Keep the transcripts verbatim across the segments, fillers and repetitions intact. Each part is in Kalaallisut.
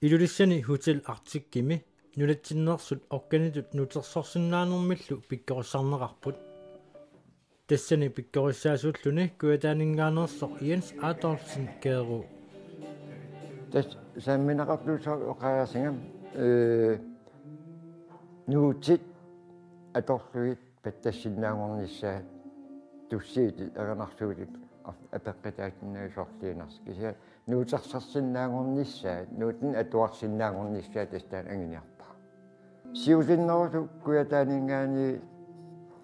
Ilulissani Hotel Arcticimi nunatsinneersut organitut nuutsersorsinnaanermillu pikkorissarneqarput. Tassani pikkorissaasulluunniit Kujataaninngaanneersoq Jens Adolfsen Kero. Tassa sammineqartussaq oqarsinga, ee, nuutit atorlugit pattassinnaanngornissaat, tussiutit erinarsuutit apeqqutaatinnagu sorliinersi. Kisianni nuutsersorsinnaanngornissaat, nuutinik atuarsinnaanngornissaat tassa taanna anguniarpara. Siusinnerusoq Kujataaninngaanniit,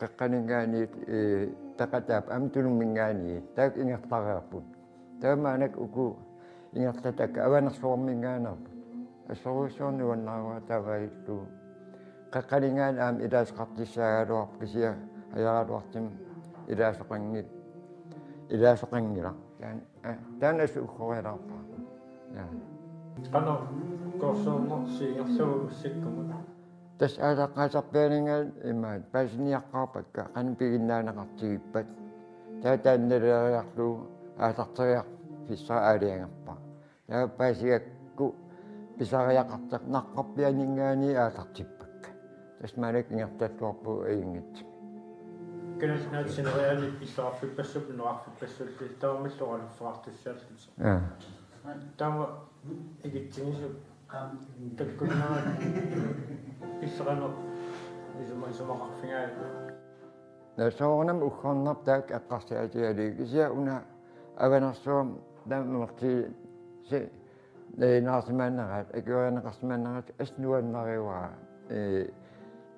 Qeqqaninngaanniit, ee, peqataappat aamma Tunumminngaanniit, taakku ingerlareerput. Taava maannakkut uku ingerlatakka Avanersuarminngaanneerput. Assorujussuaq nuannaraara taavalu. Qeqqaninngaanniit aamma ilaasoqartussaagaluarpoq kisianni ajoraluartumik ilaasoqanngil-, ilaasoqanngilaq. Taanna, ee, taanna assut uggorialaarpara. Ja. Qanoq kursuserneq ingerlavoq massakkut? Tassa aallaqqaaterpianinngaanniit imaat paasiniaqqaarpakka qanoq piginnaaneqartigippat. Taava taannaleeriarlugu aallarteriarfissaq aalajangerpara. Taava paasigakku pisariaqartoq naqqarpianinngaanniit aallartippakka. Tassa maannakkut ingerlalluarpugut ajunngitsumik. Kalaallit Nunaata sineriaani illoqarfippassuit, nunaqarfippassuillu tamarmillu oqaluffigeqartussaallutik. Aa. Taama ikitsigisoq takkunnagu pissaqarneq isuma-, isumaqarfigaat. Naa, soorunami uggornarpoq taakku eqqarsaatigalugit, kisianni una Avanersuarmi taama amerlasuut nalunaarsimaanneraat, akuerineqarsimaanneraat assut nuannarivaat, ee,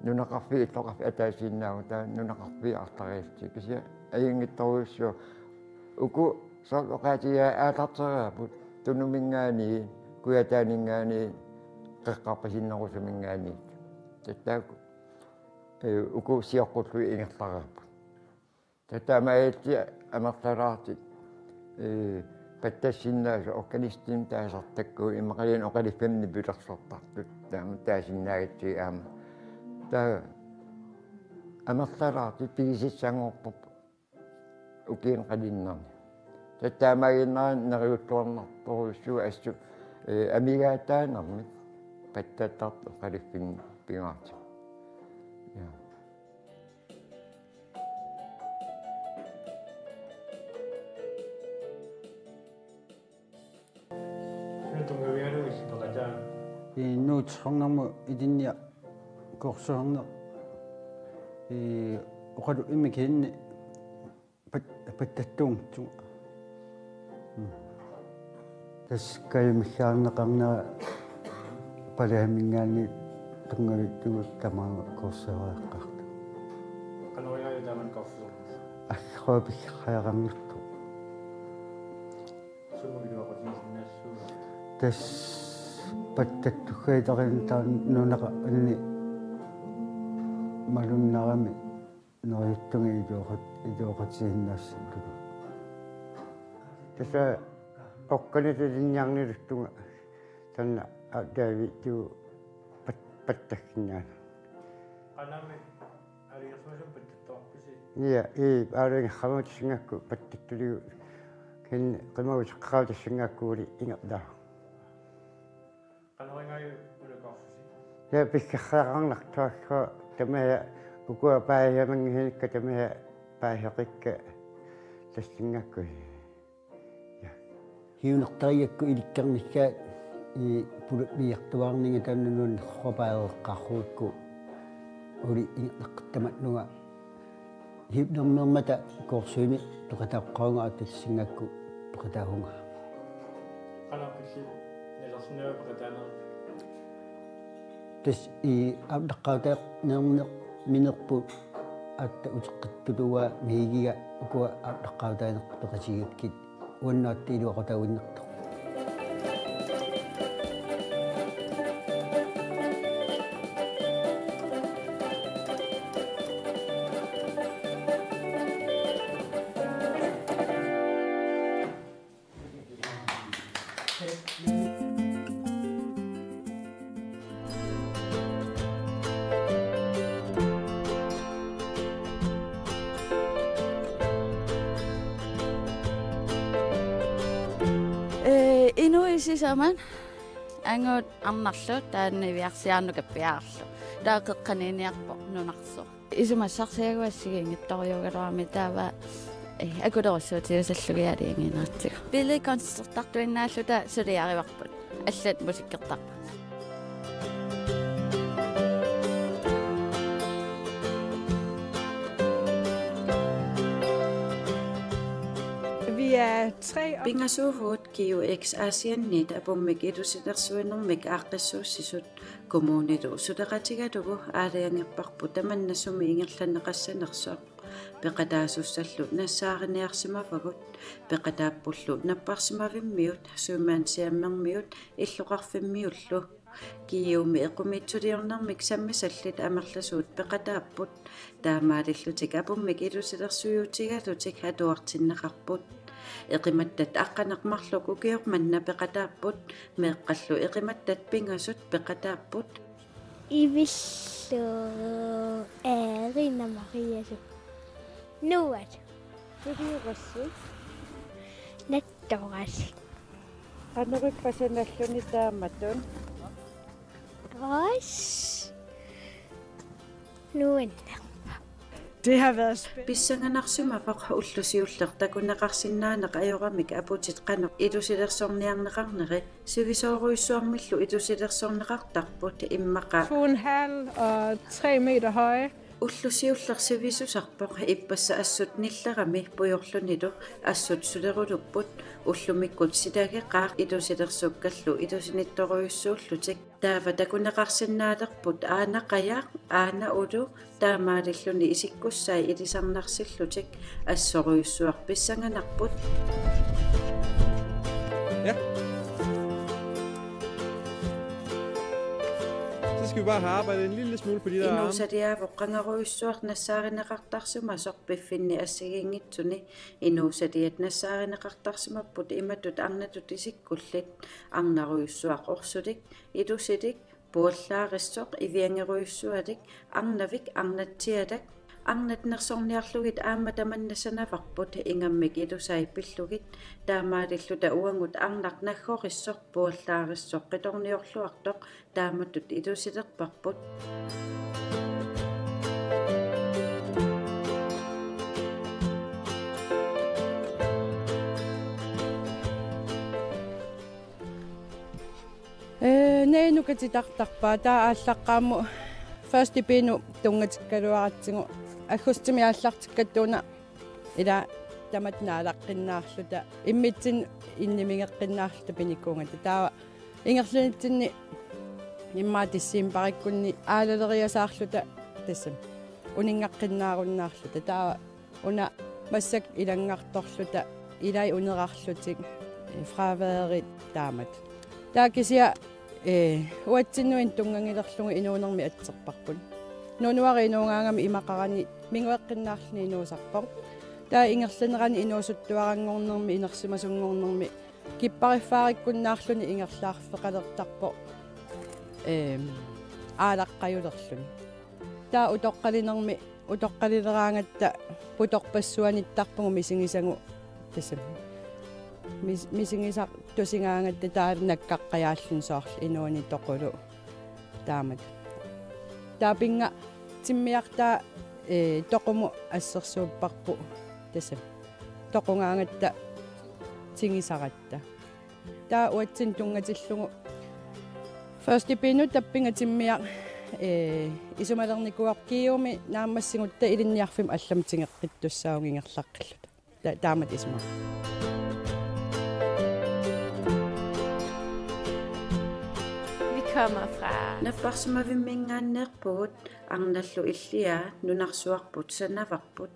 nunaqarfiit illoqarfiit ataasiinnaavoq, taava nunaqarfiit arlariallutik. Kisianni ajunngitsorujussuuvoq. Uku soorlu oqaatigaat aallarteriarput Tunumminngaanniit, Kujataaninngaanniit, Qeqqarpasinnerusuminngaanniit. Taava taakku, ee, uku sioqqullugit ingerlareerput. Taava taamaalillutik amerlalaartut, ee, pattassinnaasut organistimik taasartakkagut, immaqaluunniit oqaluffimmi nipilersortartut taama taasinnaagatsigu aamma. Taava amerlalaartut pigisassanngorput ukiuni qalinnerni. Taava taamaaginnarani neriulluarnartorujussuuvoq assut, ee, amigaataanermik pattattartut oqaluffinni pingaartumik. Ja. Suna tunngavigalugu illit peqataa? Ee, nuutsersornermut ilinniarneq kursuserneq, ee, oqaluffimmi kiinni pat-, pattattuunngitsunga. Mm. Tassa kajumissaarneqarnera Palahaminngaanniit tunngavittugut tamaanga kursuseriaqqaartoq. Qanoq igaajuk taamani kursuserneq? Asseqqup pissarsiaqarnersoq. Sumut iluaqutigisinnaassuugut? Tassa pattattussaatitarinnut taanna nunaqarfinni malunnarami neriuttunga iluaqut-, iluaqutigisinnaassuugut. Tassa oqqanut ilinniarnilussunga taanna aatsaavittugut pat-, pattassinnaanera. Qanami aalajangersimasumik pattattuarpisi? Ja, ii, aalajangersimasumik tassanngakkut pattattuliu. Kiinni qimaguseqqaarput tassanngakkuli ingerlaaq. Qanoq igaajuk una kursusi? Ja, pissarsiaqarnartoq tamaasa ukua paasimanngikkaanni tamaasa paasiqikka tassanngakkut. Ja. Siunertariakkut ilikkarnissaat, ii, pulappiartuaarninga taanna nuannersoqarpaareqqaarluarukku uli ingerlaqqittamannunga. Siunnermeermata kursusimi peqataaqqaarunga aatsaat tassanngakkut peqataavunga. Qanoq illit nalilersinnaavit peqataanerit? Tassa ii aallaqqaataarnermi-, minerput aatsaat uteqqittuluaa mihigiga ukua aallaqqaataaneq peqatigigakkit uannut aatsaat iluaqutaaginnartoq. Ee, inuit sisamat Angut arnarlu taanna iviarsiarnukappiarlu. Taava qeqqaniiniarpoq nunarsuaq. Isumassarsiagut assigiinngitsorujuugaluarami taava, eh, akulerussuutiusallugu aalajangiineratsigu. Billedkunstartuinnaalluta suliarivarput. Allat musikkertarput. Vi er tre om- Pingasuuvugut G U X Aasianniit apummik ilusilersuinermik aaqqissuussisut. Kommunilu suleqatigalugu aalajangerparput tamanna sumi ingerlanneqassanersoq. Peqataasussallu nassaariniarsimavagut. Peqataappullu napparsimavimmiut, Sømandshjemmermiut, illoqarfimmiullu. G U-mi eqqumiitsuliornermik sammisallit amerlasuut peqataapput. Taamaalillutik apummik ilusilersuutigalutik atuartinneqarput. Eqimattat aqqaneq-marluk ukioq manna peqataapput, meeqqallu eqimattat pingasut peqataapput. Ivillu Erina Marialu. Nuat. Tuliorassi. Nattorassi. Qanoq ippa sanalluni taamatut? Os. Nuannerpoq. Det har været spændende. Pissanganarsimavoq ulloq siulleq takuneqarsinnaaneq ajoramik aputit qanoq ilusilersorniarneqarneri. Sivisoorujussuarmillu ilusilersorneqartarput immaqa to en halv og tre meter høje. Ulloq siulleq sivisusarpoq ippassaq assut nillerami pujorlunilu assut sulerulupput ullumikkut silageqaaq ilusilersukkallu ilusinittorujussuullutik. Taava takuneqarsinnaalerput aana qajaq, aana ulu, taamaalilluni isikkussai ilisarnarsillutik. Assorujussuaq pissanganarput. Ja. Så skal vi bare have arbejdet en lille smule på de der arme. Inuusaliaavoq qangarujussuaq nassaarineqartarsimasoq piffinni assigiinngitsuni. Inuusaliat nassaarineqartarsimapput imatut arnatut isikkullit: arnarujussuaq orsulik, ilusilik, puallaarissoq, iviangerujussualik, arnavik, arnatsialak. Arnat nersorniarlugit aamma tamanna sanavarput ingammik ilusai pillugit. Taamaalilluta uagut arnaq naggorissoq, puallaarissoq qitorniorluartoq taamatut ilusilerparput. Ee, naanuk atitartarpaa, taava aallaqqaammut første B-nut tunngatikkaluaratsigu aggustimi aallartikkattuuna ila tamatta naalaqqinnaarluta immitsinnut innimigeqqinnaarluta pinikuugatta. Taava ingerlanitsinni immaqa decembarikkunni aalaleriasaarluta tassami uninngaqqinnaarunnaarluta. Taava una massakkut ilanngartorluta ilai unerarlutik, eh, fraværit taamatut. Taava kisianni, eh, uatsinnut tunngagilerlugu inuunermi atserparput. Nunuara inuugaangami imaqarani mingueqqinnaarluni inuusarpoq. Taava ingerlanerani inuusuttuaranngornermi inersimasunngornermi kippariffaarikkunnaarluni ingerlaarfeqalertarpoq, ehm, aalaqqajulerluni. Taava utoqqalinermi utoqqalileraangatta putorpassuanittarpugut misigisagut tassami. Mis-, misigisartusigaangatta taava nakkaqqajaalluni soorlu inuuneq toqulu taamatut. Taava pinnga timmiartaa, ee, toqumut assersuupparput tassami. Toqugaangatta tigisaratta. Taava uatsinnut tunngatillugu første B-nut tappiga timmiaq, ee, isumalernikuuarput G U-mi naammassigutta ilinniarfimmi allamut tigeqqittussaavugut ingerlaqqilluta. Ta-, taamatut isumaqarpoq. Vi kommer fra Napparsimavimminngaanneerpugut, arnallu illiaa nunarsuarput sanavarput.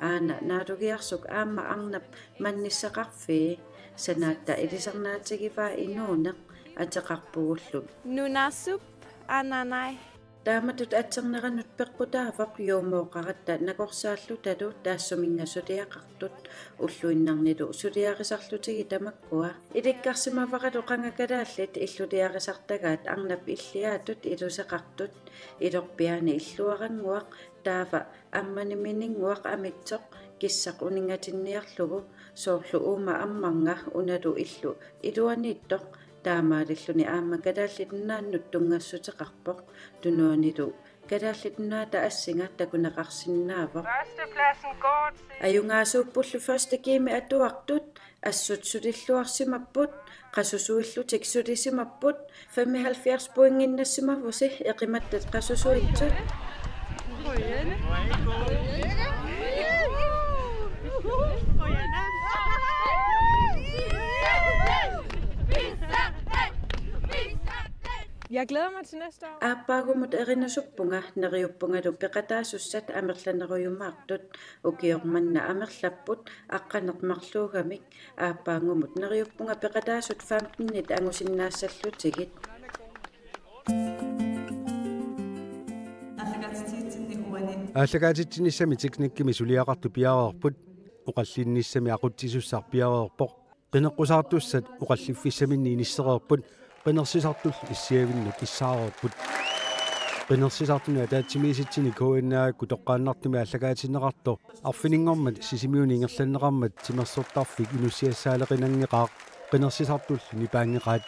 Aana naalugiarsuk aamma arnap mannissaqarfii, sanaatta ilisarnaatigivaa inuuneq, ateqarpugullu. Nunarsuup, aa, naanai. Taamatut atserneranut peqqutaavoq juumooqaratta nakorsaallutalu taassuminnga suliaqartut, ulluinnarnilu suliarisarlutigit tamakkua. Ilikkarsimavaralu qanga kalaallit illuliarisartagaat arnap illiaatut iluseqartut, ilorpiaani illuarannguaq, taava ammanimininnguaq amitsoq, kissaq uninngatinniarlugu, soorlu uuma ammarnga unalu illu iluaniittoq, Taamaalilluni aamma Kalaallit Nunaannut tunngassuteqarpoq, tunuanilu Kalaallit Nunaata assinga takuneqarsinnaavoq. Førstepladsen går til Ajugaasuuppullu første G-mi atuartut, assut sulilluarsimapput, qasusuillutik sulisimapput, femoghalvfjerds pointinnassimavussi eqimattat qasusuitsut. Jeg glæder mig til næste år. Aappaagumut erinasuppunga, neriuppungalu peqataasussat amerlanerujumaartut, ukioq manna amerlapput, aqqaneq-marluugamik, aappaagumut neriuppunga peqataasut femtenit angusinnaassallutigit. Aallakaatitsinissami teknikkimi suliaqartut piareerput, oqallinnissami aqutsisussaq piareerpoq. Qineqqusaartussat oqalliffissaminni inissereerput, qinersisartullu issiavinnut issaareerput. Qinersisartuni ataatsimiisitsini K N A-kkut toqqaannartumik aallakaatinneqartoq arfininngormat Sisimiuni ingerlanneqarmat timersortarfik inussiassaaleqinanngeqaaq, qinersisartullu nipaanngeqaat.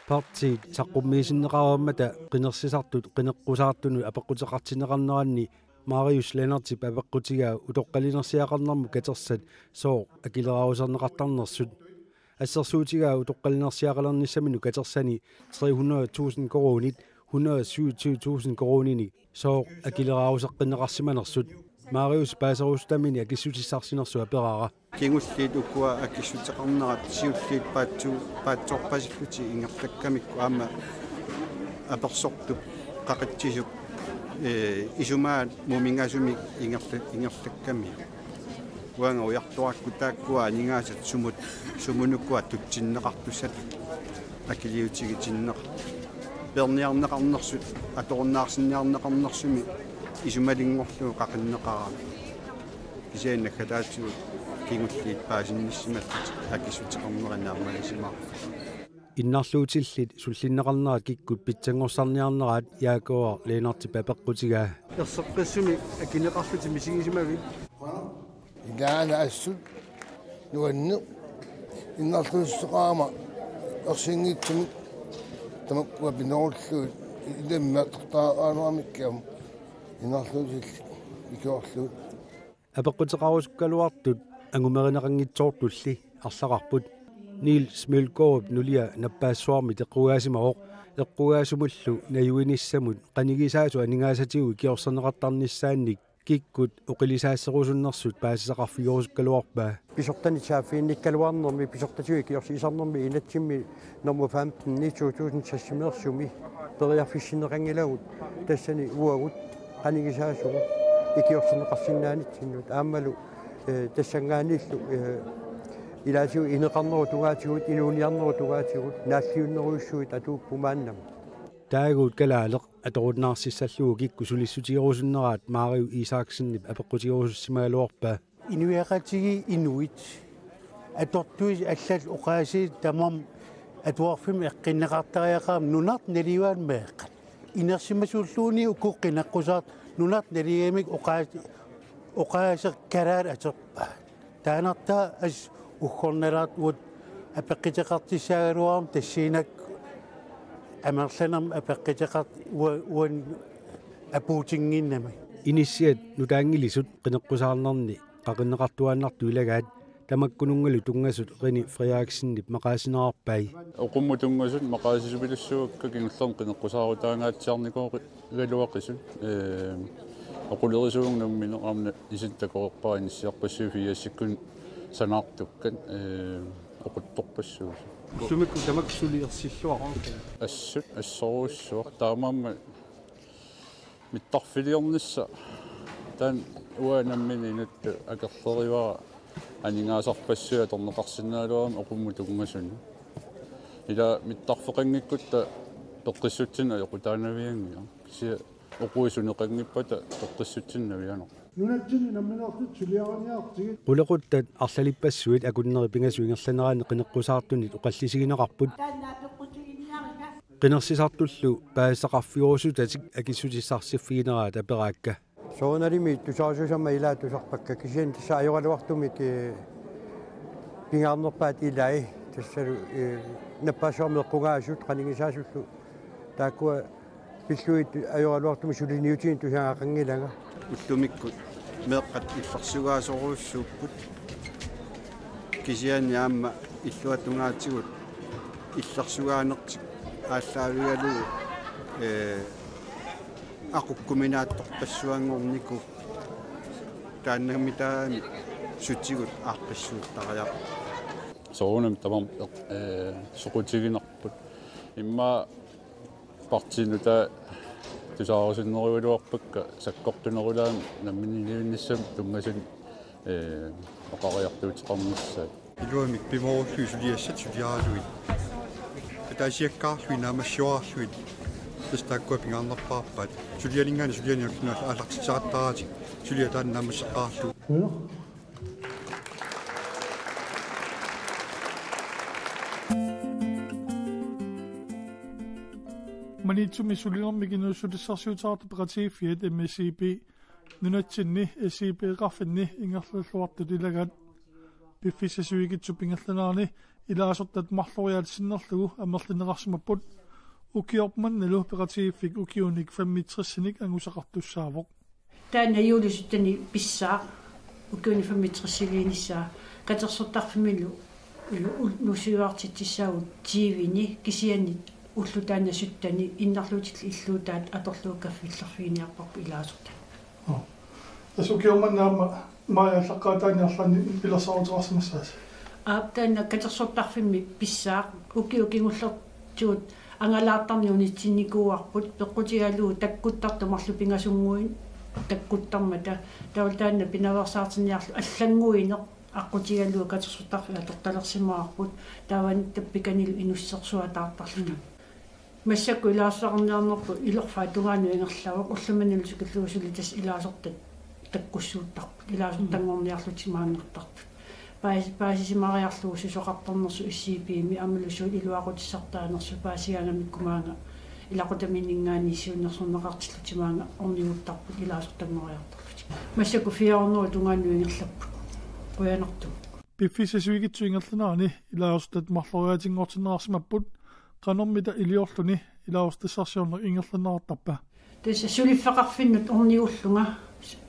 Partiit saqqummiisinneqareermata qinersisartut qineqqusaartunut apeqquteqartinneqarneranni Marius Lennertip apeqqutigaa utoqqalinersiaqarnermut katersat sooq akileraaruserneqartarnersut. Assersuutigaa utoqqalinersiaqalernissaminut katersani tre hundrede tusind koruunit hundrede syvogtyve tusind koruuninik sooq akileraaruseqqinneqarsimanersut. Marius paaserusutaminik akissutissarsinersoq aperaara. Kingulliit ukua akissuteqarnerat siulliit paatsu-, paatsoorpasillutik ingerlakkamikku aamma apersortup qaqitsisup, ee, isumaat mumingasumik ingerla-, ingerlakkamiuk. Uanga ujartorakku taakkua aningaasat sumut, sumunukua tutsinneqartussat akiliutigitinneq. Peerniarneqarnersut, atorunnaarsinniarneqarnersumi isumalinngorlugu qaqinneqarami. Kisianni naggataatigut kingulliit paasinnissimallutik akissuteqarnerat naammagisimaarput. Innarluutillit sullinneqarnerat kikkut pitsanngorsarniarneraat Jaakoor Lennertip apeqqutigaa. Erseqqissumik akineqarlutit misigisimavit? Ilaana assut nuanneq innarluussisaqarama ersinngitsumik tamakkua pinerullugit ilami atortariaqaramikkit aamma innarluutillit ikiorlugit. Apeqquteqarusukkaluartut angumerineqanngitsoortulli arlaqarput. Niels Mølgaard nulia nappaassuarmit eqqugaasimavoq, eqqugaasumullu najuinissamut qanigisaasut aningaasatigut ikiorserneqartarnissaannik kikkut oqilisaasserusunnersut paasisaqarfigerusukkaluarpaa. Pisortanit saaffiginnikkaluarnermi pisortatigut ikiorsiisarnermi inatsimmi nummer femten i to tusind seksimiersumi periarfissinneqanngilagut tassani uagut qanigisaasugut ikiorserneqarsinnaanitsinnut aammalu, eh, tassanngaanniillu, eh, ilaatigut ineqarnerup tungaatigut, inuuniarnerup tungaatigut, naalliunnerujussuit atuupput maannamut. Taaguut kalaaleq atorunnaarsimallugu kikkut sulissutigerusunneraat Marius Isaksenip apeqqutigerusussimagaluarpaa. Inuiaqatigiit inuit atortuisi allallu oqaasii tamarmik atuarfimmi eqqinneqartariaqarami nunarput naligivaat meeqqat. Inersimasulluunniit uku qineqqusaartut nunarput naligigamik oqaas-, oqaaseq kalaallit atorpaat. Taannartaa assut uggornalaartut uagut apeqquteqartussaagaluarami tassaniikkut amerlanermik apeqquteqartut ua-, uannut apuutinnginnami. Inissiat nutaanngilisut qineqqusaarnerni qaqinneqartuaannartut ilagaat, tamakkununngalu tunngasut René Frederiksenip maqaasinerarpai. Oqummut tunngasut maqaasisupilussuakka kingullermik qineqqusaarutaangaatsiarnikuugaluaqisut, ee, oqulerisuuvunga nammineq aamma isit takoreerpara inissiarpassuit firsikkut sanaartukkat, ee, oquttorpassuusut. Ullumikkut tamakku suli ersilluarput. Assut assorujussuaq taamaammat mittarfiliornissaq taanna uanga nammineq inuttut akerlerivara aningaasarpassuit atorneqarsinnaagaluarami oqummut tunngasuni. Ila mittarfeqanngikkutta peqqissutsinnut ajoqutaanaviannginnami. Kisianni oqui suneqanngippata peqqissutsinnut navianarpoq. Nunatsinni nammineerlutit suliariniartigit. Qulequttat arlalippassuit akunneri pingasut ingerlaneranni qineqqusaartunit oqallisigineqarput. Qinersisartullu paasisaqarfigerusutatik akissutissarsiorfigineraat aperaakka. Soorunalimi tusarisuusama ilaat tusarpakka kisianni tassa ajoraluartumik, ee, pingaarnerpaat ilai Tassalu, eh, nappaassuarmi eqqugaasut qanigisaasullu taakkua pillugit ajoraluartumik suliniutinik tusagaqanngilanga. Ullumikkut meeqqat illersugaassorujussuupput. Kisianni aamma illuatungaatigut illersugaanertik aallaavigalugu, eh, aqukkuminaattorpassuanngornikuupput. Taannami taanna sutigut aaqqissuuttariaqarpoq. Soorunami tamarmik, eh, soqutiginarput. Immaqa partiinut tusaarusunnerugaluarpakka sakkortunerulaamik namminiilivinnissamut tunngasut, eh, oqariartuuteqarnissaat. Iluamik pimoorullugit suliassat suliaralugit. Ataasiakkaarlugit naammassiorarlugit. Tassa taakkua pingaarnerpaarpaat. Sulianinngaanniit sulianinngaanniit aallartitseqattaarlutik. Suliaq taanna naammasseqqaarlugu. Maniitsumi sulinermik inuussutissarsiuteqartut peqatigiiffiat M S I P nunatsinni S I P-eqarfinni ingerlalluartut ilagaat. Piffissap sivikitsup ingerlanerani ilaasortat marloriaat sinnerlugu amerlineqarsimapput. Ukioq mannalu peqatigiiffik ukiunik femogtresinik angusaqartussaavoq. Taanna juullip syttenianni pissaaq, ukiunik femogtresiliinissaa, katersortarfimmilu nuussiuartitsissaagut tyveni, kisianni ulloq taanna sytteni innarluutillu illuutaat atorlugu kaffillerfiginiarparput ilaasortat. Tassa ukioq manna aamma maajip aallaqqaataani arlaannik pilersaaruteqarsimassaasi. Aap, taanna katersortarfimmi pissaaq, ukiut kingullertigut angalaartarneq unitsinnikuuarput, peqqutigalugu takkuttartut marluk pingasunnguit takkuttarmata, taavalu taanna pinaveersaartinniarlugu allannguineq aqqutigalugu katersortarfik atortalersimavarput, taavani tappikanilu inussersuataartarluni. Massakkut ilaasortaqarniarnerput ilorfaat tungaanut ingerlavoq, ullumimut tikillugu suli tassa ilaasortat takkussuuttarput, ilaasortanngorniarlutik maanngartartut. Paas-, paasisimariarlugu susoqartarnersut S I P-mi aammalu suut iluaqutissartaanersut paasigaangamikku maanga ilaqutamiinninngaanniit siunnersorneqartillutik maanga orniguttarput ilaasortanngoriartorlutik. Massakkut fire hundrede tungaanut ingerlapput. Qujanartumik. Piffissap sivikitsup ingerlanerani ilaasortat marloriaatinngortinneqarsimapput, qanormita iliorluni ilaasortassarsiorneq ingerlanneqartarpa? Tassa suliffeqarfinnut ornigullunga,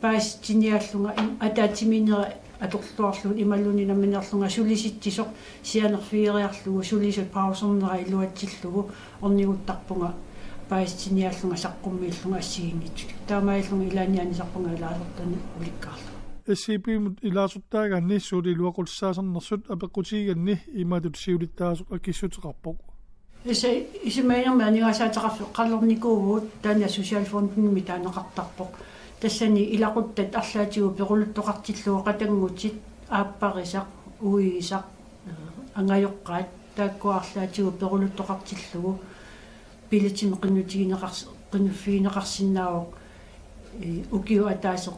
paasitsiniaallunga im-, ataatsimiinnera atorluarlugu imaluunniit nammineerlunga sulisitsisoq sianerfigeriarlugu sulisut pausernera iluatsillugu orniguttarpunga paasitsiniaallunga saqqummiillunga assigiinngitsut. Taamaalillunga ilaanni anisarpunga ilaasortanik ulikkaarlunga. S I P-mut ilaasortaagaanni suut iluaqutissaasarnersut apeqqutigigaanni imatut siulittaasoq akissuteqarpoq. Tassa isumaginermi aningaasaateqarfik qalernikuuvugut, taanna socialfondimik taaneqartarpoq. Tassani ilaquttat arlaatigut peruluttoqartillugu qatanngutit, aapparisaq, uigisaq, angajoqqaat, taakkua arlaatigut peruluttoqartillugu billetsimik qinnutigineqars-, qinnuffigineqarsinnaavoq, eh, ukioq ataaseq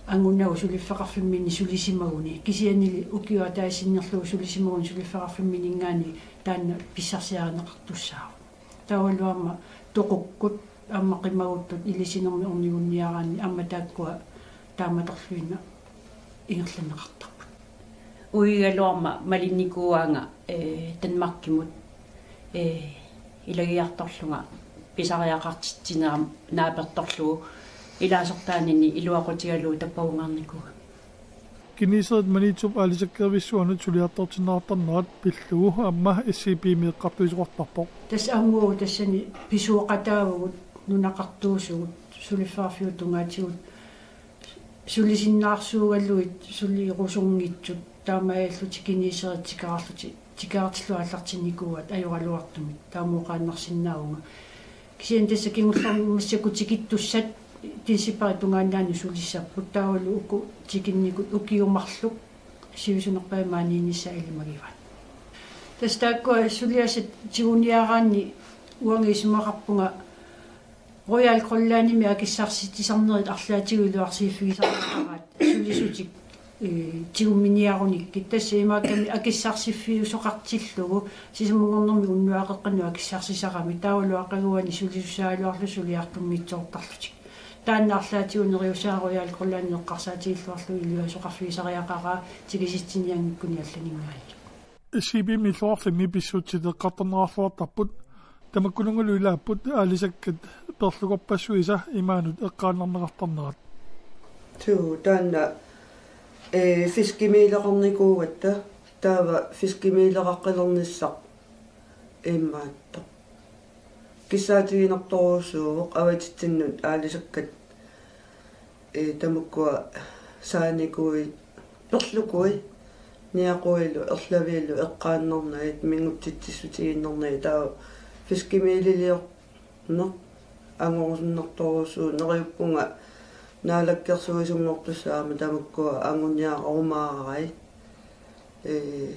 angunagu suliffeqarfimminni sulisimaguni. Kisiannili ukioq ataaseq sinnerlugu sulisimaguni suliffeqarfimminninngaanniit taanna pissarsiarineqartussaavoq. Taavalu aamma toqukkut aamma qimaguttut ilisinermi ornigunniaraanni aamma taakkua taamatorluinnaq ingerlanneqartarput. Uigaluarma malinnikuuaanga, eh, Danmarkimut, eh, ilagiartorlunga pisariaqartitsinerama naapertorlugu ilaasortaaninni iluaqutigalugu tappavungaarnikuugami. Kineserit Maniitsup aalisakkivissuanut suliartortinneqartarnerat pillugu aamma S I P-mi eqqartuisoqartarpoq. Tassa anguagut tassani pisuuqataavugut nunaqartuusugut suliffeqarfiup tungaatigut sulisinnaarsuugalugit sulirusunngitsut taamaalillutik kineserit tikeraarlutik tikeraartillugu aallartinnikuuaat ajoraluartumik taamaaqqaannarsinnaavunga. Kisianni tassa kingullermik massakkut tikittussat decembarip tungaannaani sulissapput, taavalu uku tikinnikut ukiut marluk sivisunerpaamik maaniinnissaat ilimagivaat. Tassa taakkua suliassat tiguniaraanni uanga isumaqarpunga Royal Greenlandimi akissarsitsisarnerit arlaatigut iluarsiiffigisariaqaraat sulisutik, eh, tigumminiarunikkit. Tassa imaakkami akissarsiffiusoqartillugu sisamanngornermi unnuaqeqqanut akissarsisarami, taavalu aqaguani sulisussagaluarlutik suliartummiitsoortarlutik. Taanna arlaatigut neriusaara Royal Greenlandip eqqarsaatigilluarlugu iliuuseqarfigisariaqaraa tikisitsinianngikkuni allaninngaanniit. C P M-i illoqarfimmi pissutit eqqartorneqarluartarput, tamakkununngalu ilaapput aalisakkat peerlukorpassuisa imaanut eqqaannarneqartarnerat. Suu, taanna, ee, fiskemiileqarnikuugatta, taava fiskemiileqaqqilernissaq imaattoq. Kissaatiginartorujussuuvoq avatitsinnut aalisakkat, ee, tamakkua saanikuit, perlukui, niaquilu, erlaviilu eqqaannarnagit, mingutsitsissutigiinnarnagit, taava fiskemiililiorneq angorusunnartorujussuuvoq, neriuppunga naalakkersuisunngortussaq aamma tamakkua anguniarumaaraat, ee,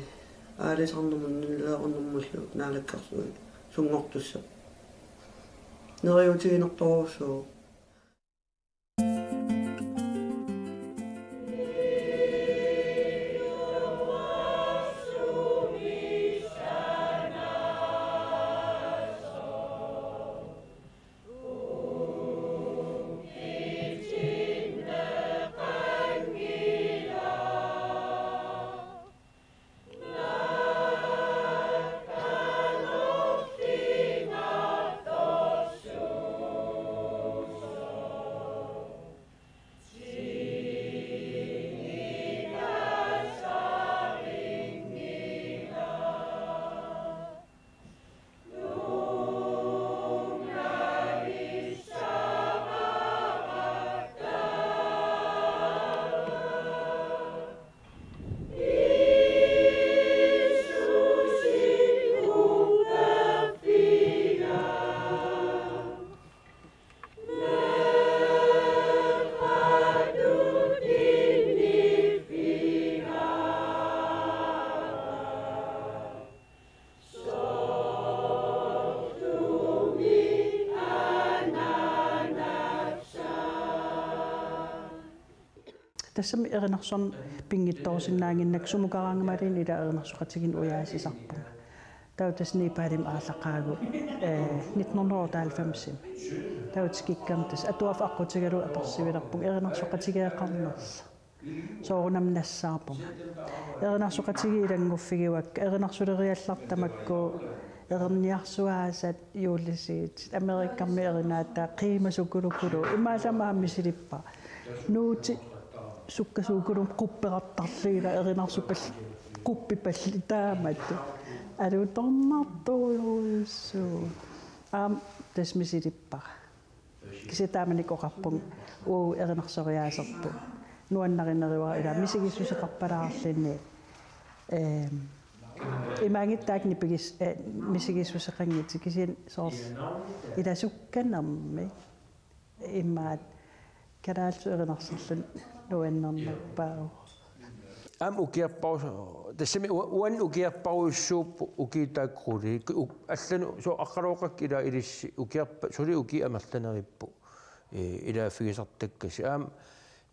aalisarnermut nunaleerunermullu naalakkersuisunngortussaq. Neriuutiginartorujussuuvoq. Tassami erinarsorneq pinngitsoorusinnaannginnakku sumukaraangamaluunniit ila erinarsoqatigiinneq ujaasisarpunga. Taava tassa Nepalimi aallaqqaagut, eh, nitten hundrede otteoghalvfemsimi. Taava tikikkama tassa atuarfik aqqutigalugu atorsivilerpunga erinarsoqatigeeqarnerlu. Soorunami nassaarpunga. Erinarsoqatigiit ilannguffigivakka, erinarsuleriallartut tamakku, erinniarsuaasat, juullisiit, Amerikami erinaata, qiima sukulukulu, imaalama aamma misilippara. Nuutit sukkasuukulumi qupperartarlugit ila erinarsupal-, quppipallit taamatut. Alutornartorujussuuvoq. Aamma tassa misilippara. Kisianni taamanikkut oqarpunga uagut erinarsoriaaserput. Nuannarineruara ila misigissuseqarpalaarluni. Ehm, imaanngitsoq taakku nipigis-, eh, misigissuseqanngitsut kisianni soorlu ila sukkanermik. Imaattoq kalaallisut erinarsorluni nuannernerpaavoq. Aamma ukiorparus-, tassami ua-, uani ukiorparujussuupput ukiut taakku qulit. Uk-, allanut soorlu Aqqaluoqakkut ila ilissi ukiorpa-, suli ukiut amerlanerupput. Ee, ilaaffigisartakkasi. Aamma,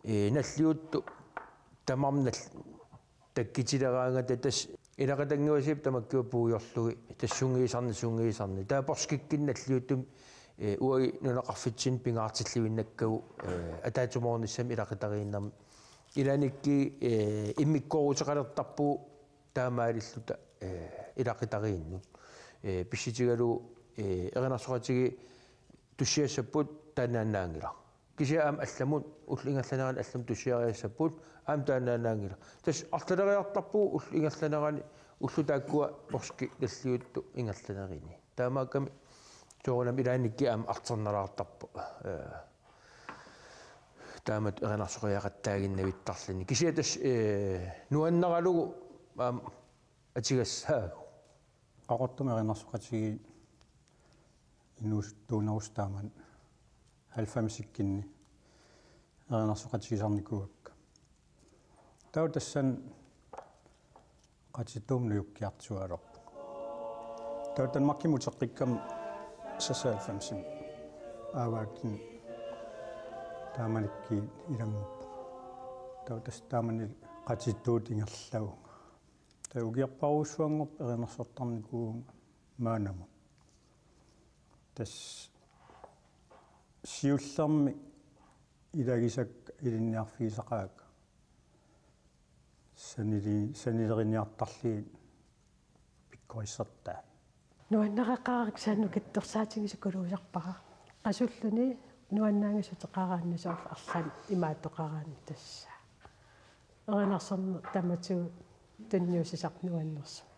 ee, nalliuttut tamarmik nal-, takkutileraangata tassa ilaqutannguasivut tamakku puigorlugit tassa sungiusarneq, sungiusarneq. Taava poorskikkunni nalliuttumik, ee, uagut nunaqarfitsinni pingaartilluinnakkagut, ee, ataatsimoornissamut ilaqutariinnarmik. Ilaannikkut, ee, immikkooruteqalertarpugut taamaalilluta, ee, ilaqutariinnut. Ee, pissutigalugu, ee, erinarsoqatigiit tussiassapput taannaannaanngilaq. Kisianni aamma allamut ullup ingerlanerani allamut tussiariassapput aamma taannaannaanngilaq. Tassa arlaleriartarpugut ullup ingerlanerani ullut taakkua poorskit nalliuttut ingerlanerini. Taamaakkami soorunami ilaannikkut aamma artornalaartarpoq. Ee, taamatut erinarsoqariaqattaaginnavittarluni. Kisianni tassa, ee, nuannaralugu aamma atugassaagut. Qaqortumi erinarsoqatigiit inuusuttuunerusut taamani halvfemsikkunni erinarsoqatigisarnikuuakka. Taava tassani qatituumik nujukkiartuaalerpunga. Taava Danmarkimut uteqqikkama seksoghalvfemsimi aavaakkut taamanikkut ilannguppunga. Taava tassa taamani qatituut ingerlavunga. Taava ukiorparujussuanngorpoq erinarsortarnikuuvunga maannamut. Tassa siullermik ilagisakka ilinniarfigisaqaakka. Sanili-, sanileriniartarlugit Korissertaa. Nuannareqaariksaannu kittorsaatigisukuluusarpara. Qasulluni nuannaangasuteqaraanni soorlu arlaanni imaattoqaraanni tassa. Erinarsorneq tamatigut tunniussisarput nuannersoq.